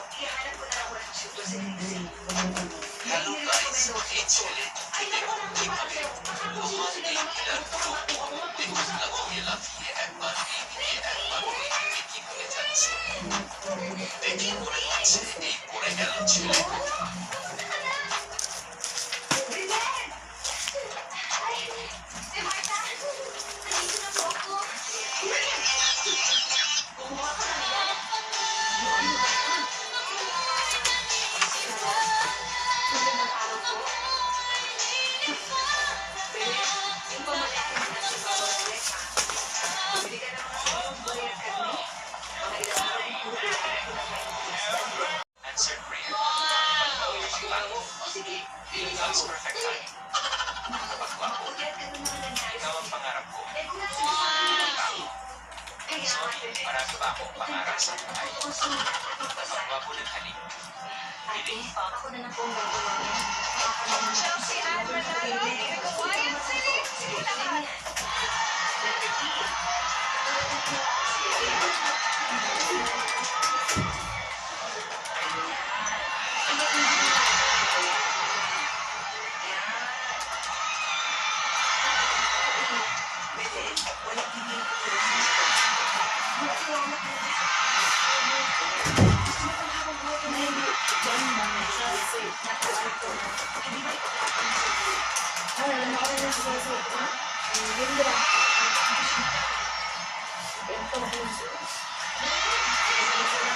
Hello guys, এই ছেলে দেখুন কিভাবে লোহার এই পিলারগুলো দেখুন, লাফিয়ে লাফিয়ে একবার এইদিকে একবার ওইদিকে কিভাবে যাচ্ছে। দেখে মনে হচ্ছে এই পড়ে গেল ছেলে। Ay, si Martha! Nandito na po ako. Kumuha ka ng yan. Magandang araw po. Belen, yung pamalaki mo na sa babalik, ha? Bumili ka ng mga sabaw, gulay at karne. Mga ilang araw din po na kinakain ng isda. Answered prayer. O sige, God's perfect time. Napakagwapo. Mabuti at ganun naman nangyari Ikaw ang pangarap ko. Eh kung nasa Tao. Kaya nga, Sorry, Belen, marami pa akong pangarap sa buhay. totoong sumikat at magpasa. Napakagwapo ng halik. Ate, ako na lang po ang gagawa niyan. Chelsea Ann Manalo, Meycauayan City, Bulacan. Letter D. Katulad ng ginawa ko sa'yo. Ayan. Yan. Belen, walang hindi natutulog sa Magtiwala ka lang sa akin. Gusto mo pang habang buhay ka na hindi. Naku, Arthur, hindi ba ipaglaban mo sa iyo? Ah, alam mo rin sa sa ha? Yun ba? Ito na ko sa labor, hindi ko na.